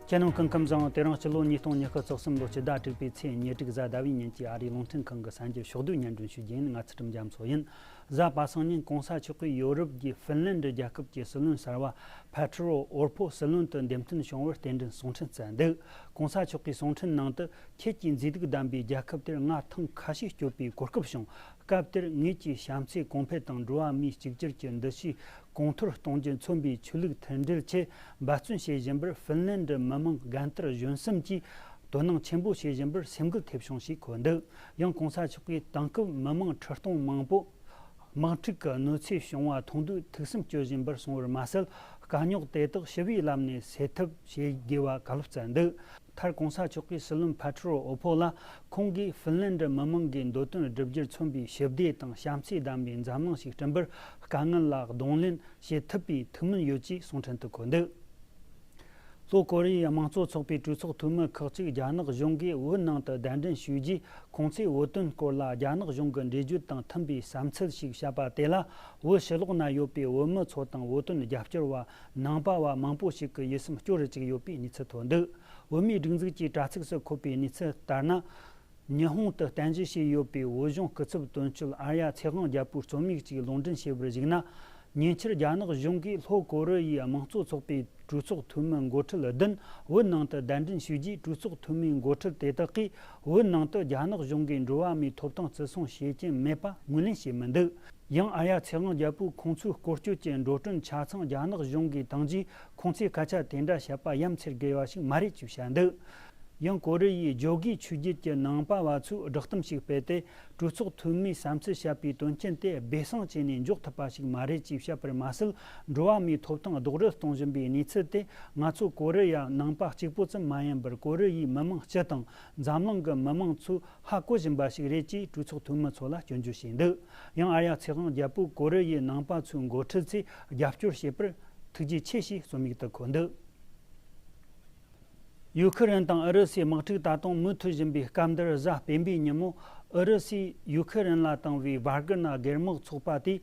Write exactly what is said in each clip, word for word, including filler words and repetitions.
ཁྱེད་རྣམས་སྐུ་ཁམས་བཟང་། དེ་རིང་སྤྱི་ལོ་ཉིས་སྟོང་ཉི་ཤུ་རྩ་གསུམ་ལོ་སྤྱི་ཟླ་དྲུག་པའི་ཚེས་ཉེར་དྲུག་གཟའ་ཟླ་བའི་ཉིན་གྱི་ཨ་རིའི་རླུང་འཕྲིན་ཁང་གི་གསར་འགྱུར་ཕྱོགས་བསྡུས་སྙན་སྒྲོན་ཞུ་རྒྱུ་ཡིན། ང་ཚུལ་ཁྲིམས་རྒྱ་མཚོ་ཡིན། གཟའ་པ་སངས་ཉིན་གོང་ས་མཆོག་གིས་ཡོ་རོབ་ཀྱི་ཧྥིན་ལན་ཌི་རྒྱལ་ཁབ་ཀྱི་སྲིད་བློན་གསར་བ་ཕེ་ཏྲོ་ཨོར་ཕོ་སྲིད་བློན་དུ་འདེམས་ཐོན་བྱུང་བར་རྟེན་འབྲེལ་གསུང་འཕྲིན་བསྩལ་འདུག་གོང་ས་མཆོག་གིས་གསུང་འཕྲིན་ནང་དུ། ཁྱེད་ཀྱིས་མཛེས་སྡུག་ལྡན་པའི་རྒྱལ་ཁབ་དེར་མངའ་ཐང་ཁ་ཤས་སྐྱོབ་པའི་གོ་སྐབས་བྱུང་། སྐབས་དེར་ངེད་ཀྱིས་བྱམས་བརྩེ་གོང་འཕེལ་དང་འགྲོ་བ་མིའི་གཅིག་གྱུར་གྱི་འདུ་ཤེས་གོང་མཐོར་གཏོང་རྒྱུ་མཚོན་པའི་ཆོས་ལུགས་མཐུན་སྒྲིལ་ཆེད་འབད་བརྩོན་བྱེད་བཞིན་པར། ཧྥིན་ལན་ཌི་མི་དམངས་རྒན་དར་གཞོན་གསུམ་གྱིས་དོ་སྣང་ཆེན་པོ་བྱེད་བཞིན་པར་སེམས་འགུལ་ཐེབས་བྱུང་ཞེས་འཁོད་འདུག་ཡང་གོང་ས་མཆོག་གིས་དེང་སྐབས་མི་དམངས་ཁྲི་སྟོང་མང་པོ་དམག་འཁྲུག་གི་གནོད་འཚེ་བྱུང་བ་མཐོང་དུས་ཐུགས་སེམས་སྐྱོ་བཞིན་པར་སོང་བར་མ་ཟད། དཀའ་རྙོག་དེ་དག་ཞི་བའི་ལམ་ནས་སེལ་ཐབས་བྱེད་དགོས་པ་བཀའ་སློབ་བསྩལ་འདུག་མཐར་གོང་ས་མཆོག་གིས་སྲིད་བློན་ཕ་ཁྲོ་ཨོ་ཕོ་ལ་ཁོང་གིས་ཧྥིན་ལན་ཌི་མི་དམངས་ཀྱི་འདོད་དོན་བསྒྲུབ་རྒྱུར་མཚོན་པའི་ཞི་བདེ་དང་བྱམས་བརྩེ་ལྡན་པའི་འཛམ་གླིང་ཞིག་བསྐྲུན་པར་དཀའ་ངལ་ལ་གདོང་ལེན་བྱེད་ཐུབ་པའི་ཐུགས་སྨོན་ཡོད་ཅེས་གསུང་འཕྲིན་དུ་འཁོད་འདུག་ལྷོ་ཀོ་རི་ཡའི་དམངས་གཙོ་ཚོགས་པའི་གྲོས་ཚོགས་འཐུས་མི་ཁག་ཅིག་རྒྱ་ནག་གཞུང་གིས་བོད་ནང་དུ་གདན་འདྲེན་ཞུས་རྗེས། ཁོང་ཚོས་བོད་དོན་སྐོར་ལ་རྒྱ་ནག་གཞུང་གི་འགྲེལ་བརྗོད་དང་མཐུན་པའི་བསམ་ཚུལ་ཞིག་བཤད་པ་དེ་ལ། བོད་ཕྱི་ལོགས་ན་ཡོད་པའི་བོད་མི་ཚོ་དང་བོད་དོན་རྒྱབ་སྐྱོར་བ་ནང་པ་བ་མང་པོ་ཞིག་གི་ཡིད་སེམས་སྐྱོ་རུ་བཅུག་ཡོད་པའི་གནས་ཚུལ་ཐོན་འདུག་བོད་མིའི་སྒྲིག་འཛུགས་ཀྱི་དྲ་ཚིགས་སུ་འཁོད་པའི་གནས་ཚུལ་ལྟར་ན། ཉི་ཧོང་དུ་རྟེན་གཞི་བྱས་ཡོད་པའི་བོད་གཞུང་སྐུ་ཚབ་དོན་གཅོད་ཨར་ཡ་ཚེ་དབང་རྒྱལ་པོའི་རྩོམ་ཡིག་ཅིག་ལུང་འདྲེན་བྱས་པར་གཞིགས་ན། ཉེ་ཆར་རྒྱ་ནག་གཞུང་གིས་ལྷོ་ཀོ་རི་ཡའི་དམངས་གཙོ་ཚོགས་པའི་གྲོས་ཚོགས་འཐུས་མི་འགོ་ཁྲིད་བདུན་བོད་ནང་དུ་གདན་འདྲེན་ཞུས་རྗེས། གྲོས་ཚོགས་འཐུས་མིའི་འགོ་ཁྲིད་དེ་དག་གིས་བོད་ནང་དུ་རྒྱ་ནག་གཞུང་གིས་འགྲོ་བ་མིའི་ཐོབ་ཐང་བརྩི་སྲུང་བྱེད་ཀྱིན་མེད་པ་ངོས་ལེན་བྱས་མི་འདུག་ཡང་ཨར་ཡ་ཚེ་དབང་རྒྱལ་པོས་ཁོང་ཚོའི་སྐོར་སྐྱོད་ཀྱི་འགྲོ་གྲོན་ཆ་ཚང་རྒྱ་ནག་གཞུང་གིས་བཏང་རྗེས། ཁོང་ཚོས་སྐད་ཆ་དེ་འདྲ་བཤད་པ་ཡ་མཚར་དགོས་པ་ཞིག་མ་རེད་ཅེས་བཤད་འདུག་ཡང་ཀོ་རི་ཡའི་ཇོ་གི་ཆོས་བརྒྱུད་ཀྱི་ནང་པ་བ་ཚོས་བསྒྲགས་གཏམ་ཞིག་སྤེལ་ཏེ། གྲོས་ཚོགས་འཐུས་མིས་བསམ་ཚུལ་བཤད་པའི་དོན་རྐྱེན་དེ་སྦས་གསང་བྱས་ནས་འཇོག་ཐུབ་པ་ཞིག་མ་རེད་ཅེས་བཤད་པར་མ་ཟད། འགྲོ་བ་མིའི་ཐོབ་ཐང་རྡོག་རོལ་གཏོང་བཞིན་པའི་གནས་ཚུལ་དེ་ང་ཚོ་ཀོ་རི་ཡ་ནང་པ་གཅིག་པོ་ཙམ་མ་ཡིན་པར། ཀོ་རི་ཡའི་མི་དམངས་སྤྱི་དང་འཛམ་གླིང་གི་མི་དམངས་ཚོས་ཧ་གོ་བཞིན་པ་ཞིག་རེད་ཅེས་གྲོས་ཚོགས་འཐུས་མི་ཚོ་ལ་སྐྱོན་བརྗོད་བྱས་འདུག་ཡང་ཨར་ཡ་ཚེ་དབང་རྒྱལ་པོས་ཀོ་རི་ཡའི་ནང་པ་ཚོའི་འགོ་ཁྲིད་ཚོས་རྒྱབ་སྐྱོར་བྱས་པར་ཐུགས་རྗེ་ཆེ་ཞེས་རྩོམ་ཡིག་ཏུ་འཁོད་འདུག་ཡུ་ཁུ་རེན་དང་ཨུ་རུ་སུའི་དམག་འཁྲུག་ད་དུང་མུ་མཐུད་བཞིན་པའི་སྐབས་འདིར། གཟའ་སྤེན་པའི་ཉིན་མོ་ཨུ་རུ་སུས་ཡུ་ཁུ་རེན་ལ་བཏང་བའི་བྷ་གྷི་ན་སྒེར་དམག་ཚོགས་པ་དེས་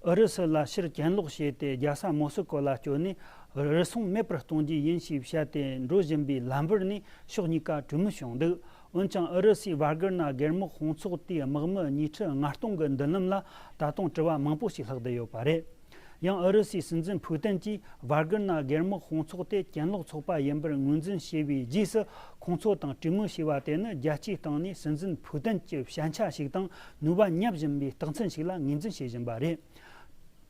ཨུ་རུ་སུ་ལ་ཕྱིར་གྱེན་ལོག་བྱས་ཏེ། རྒྱལ་ས་མོ་སི་ཀོ་ལ་བསྐྱོད་ནས་རུལ་སུངས་མེད་པར་གཏོང་རྒྱུ་ཡིན་ཞེས་བཤད་དེ་འགྲོ་བཞིན་པའི་ལམ་བར་ནས་ཕྱོགས་གཉིས་ཀ་གྲོས་མོལ་བྱུང་འདུག་འོན་ཀྱང་། ཨུ་རུ་སུའི་བྷ་གྷི་ན་སྒེར་དམག་དཔུང་ཚོགས་དེའི་དམག་མི་ཉིས་ཁྲི་ལྔ་སྟོང་གི་མདུན་ལམ་ལ་ད་དུང་དྲི་བ་མང་པོ་ཞིག་ལྷག་བསྡད་ཡོད་པ་རེད། ཡང་ཨུ་རུ་སུའི་སྲིད་འཛིན་ཕུའུ་ཏན་གྱིས་བྷ་གྷི་ན་སྒེར་དམག་དཔུང་ཚོགས་དེ་གྱེན་ལོག་ཚོགས་པ་ཡིན་པར་ངོས་འཛིན་བྱས་པའི་རྗེས་སུ། ཁོང་ཚོ་དང་གྲོས་མོལ་བྱས་པ་དེ་ནི་རྒྱལ་སྤྱིའི་སྟེང་ནས་སྲིད་འཛིན་ཕུའུ་ཏན་གྱི་ཞན་ཆ་ཞིག་དང་ནུས་པ་བསྙབ་བཞིན་པའི་རྟགས་མཚན་ཞིག་ལ་ངོས་འཛིན་བྱེད་བཞིན་པ་རེད།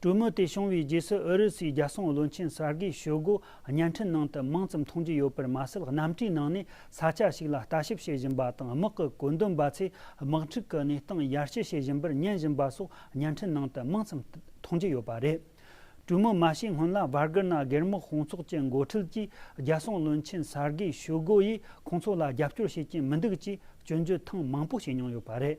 གྲོས་མོལ་དེ་བྱུང་བའི་རྗེས་སུ། ཨུ་རུ་སུའི་རྒྱལ་སྲུང་བློན་ཆེན་སར་གི་ཤོ་གོ་བརྙན་འཕྲིན་ནང་དུ་མིང་ཙམ་མཐོང་རྒྱུ་ཡོད་པར་མ་ཟད། གནམ་གྲུའི་ནང་ནས་ས་ཆ་ཞིག་ལ་ལྟ་ཞིབ་བྱེད་བཞིན་པ་དང་། དམག་གི་བཀོད་འདོམས་པ་ཚོས་དམག་འཁྲུག་གི་གནས་སྟངས་ཡར་ཞུ་བྱེད་བཞིན་པར་ཉན་བཞིན་པ་སོགས་བརྙན་འཕྲིན་ནང་དུ་མིང་ཙམ་མཐོང་རྒྱུ་ཡོད་པ་རེད། གྲོས་མོལ་མ་བྱས་སྔོན་ལ། བྷར་གྷི་ན་སྒེར་དམག་དཔུང་ཚོགས་ཀྱི་འགོ་ཁྲིད་ཀྱིས་རྒྱལ་སྲུང་བློན་ཆེན་སར་གི་ཤོ་གོ་ཡིས་ཁོང་ཚོ་ལ་རྒྱབ་སྐྱོར་བྱེད་ཀྱི་མི་འདུག་ཅེས་སྐྱོན་བརྗོད་ཐེངས་མང་པོ་བྱས་མྱོང་ཡོད་པ་རེད།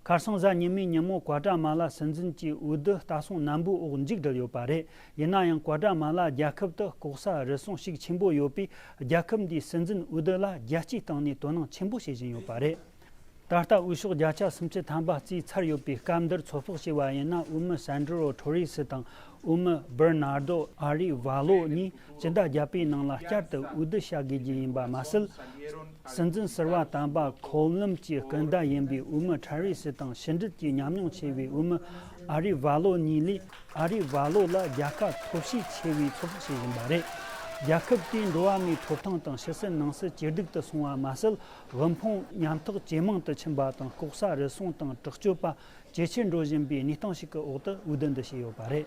ཁ་སང་གཟའ་ཉི་མའི་ཉིན་མོ། ཀུ་ཨ་ཏྲ་མ་ལ་སྲིད་འཛིན་གྱི་འོས་བསྡུ་ལྟ་སྲུང་ནན་པོའི་འོག་མཇུག་བསྒྲིལ་ཡོད་པ་རེད། ཡིན་ན་ཡང་། ཀུ་ཨ་ཏྲ་མ་ལ་རྒྱལ་ཁབ་དུ་ལྐོག་ཟ་རུལ་སུངས་ཤུགས་ཆེན་པོ་ཡོད་པས། རྒྱལ་ཁབ་འདིའི་སྲིད་འཛིན་འོས་བསྡུ་ལ་རྒྱལ་སྤྱིའི་སྟེང་ནས་དོ་སྣང་ཆེན་པོ་བྱེད་བཞིན་ཡོད་པ་རེད། ད་ལྟ་འོས་ཤོག་བརྒྱ་ཆ་སུམ་ཅུ་ཐམ་པ་བརྩིས་ཚར་ཡོད་པའི་སྐབས་འདིར། ཚོད་དཔག་བྱས་པ་ཡིན་ན། འོས་མི་སན་ཏྲོ་ཐོ་རེ་སི་དང་འོས་མི་བར་ནར་དོ་ཨ་རི་ཝ་ལོ་གཉིས་སྤྱི་ཟླ་བརྒྱད་པའི་ནང་ལ་བསྐྱར་དུ་འོས་བསྡུ་བྱ་དགོས་རྒྱུ་ཡིན་པ་མ་ཟད། སྲིད་འཛིན་ཟུར་པ་དམ་པ་ཁོ་ལུམ་གྱི་སྐུ་ཟླ་ཡིན་པའི་འོས་མི་ཁྲ་རེ་སི་དང་། ཕྱི་འབྲེལ་གྱི་ཉམས་མྱོང་ཆེ་བའི་འོས་མི་ཨ་རི་ཝ་ལོ་གཉིས་ལས། ཨ་རི་ཝ་ལོ་ལ་རྒྱལ་ཁ་ཐོབ་ཤས་ཆེ་བའི་ཚོད་དཔག་བྱེད་བཞིན་པ་རེད། རྒྱལ་ཁབ་དེའི་འགྲོ་བ་མིའི་ཐོབ་ཐང་དང་། ཕྱི་སྲིད་ནང་སྲིད་ཇེ་སྡུག་ཏུ་སོང་བ་མ་ཟད། དབུལ་ཕོངས་ཉམ་ཐག་ཇེ་མང་དུ་ཕྱིན་པ་དང་། ལྐོག་ཟ་རུལ་སུངས་དང་དྲག་སྤྱོད་པ་ཇེ་ཆེར་འགྲོ་བཞིན་པའི་གནས་སྟངས་ཤིག་གི་འོག་ཏུ་འོས་བསྡུ་འདི་བྱས་ཡོད་པ་རེད།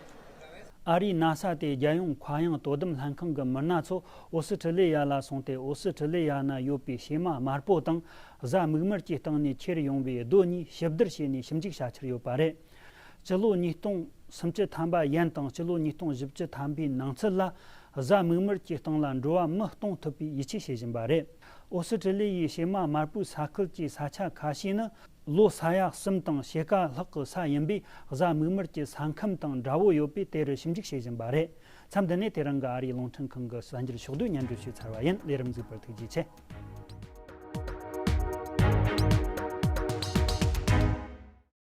ཨ་རིའི་ན་ས་དེའི་རྒྱལ་ཡོངས་མཁའ་དབྱིངས་དོ་དམ་ལྷན་ཁང་གི་མི་སྣ་ཚོ་ཨོ་སི་ཁྲི་ལི་ཡ་ལ་སོང་སྟེ། ཨོ་སི་ཁྲི་ལི་ཡ་ན་ཡོད་པའི་བྱེ་མ་དམར་པོ་དང་གཟའ་མིག་དམར་གྱི་སྟེང་ནས་ཁྱེར་ཡོང་བའི་རྡོ་གཉིས་ཞིབ་བསྡུར་བྱས་ནས་ཞིབ་འཇུག་བྱ་འཆར་ཡོད་པ་རེད། སྤྱི་ལོ་ཉིས་སྟོང་སུམ་ཅུ་ཐམ་པ་ཡན་དང་སྤྱི་ལོ་ཉིས་སྟོང་བཞི་བཅུ་ཐམ་པའི་ནང་ཚུད་ལ། གཟའ་མིག་དམར་གྱི་སྟེང་ལ་འགྲོ་བ་མི་གཏོང་ཐུབ་པའི་ཡིད་ཆེས་བྱེད་བཞིན་པ་རེད། ཨོ་སི་ཁྲི་ལི་ཡའི་བྱེ་མ་དམར་པོའི་ས་ཁུལ་གྱི་ས་ཆ་ཁ་ཤས་ནི། ལོ་ས་ཡ་གསུམ་དང་ཕྱེད་ཀ་ལྷག་གི་ས་ཡིན་པས། གཟའ་མིག་དམར་གྱི་ས་ཁམས་དང་འདྲ་བོ་ཡོད་པས། དེ་རུ་ཞིབ་འཇུག་བྱེད་བཞིན་པ་རེད། མཚམས་འདི་ནས་དེ་རིང་གི་ཨ་རིའི་རླུང་འཕྲིན་ཁང་གི་གསར་འགྱུར་ཕྱོགས་བསྡུས་སྙན་སྒྲོན་ཞུས་ཚར་བ་ཡིན། ལས་རིམ་གཟིགས་པར་ཐུགས་རྗེ་ཆེ།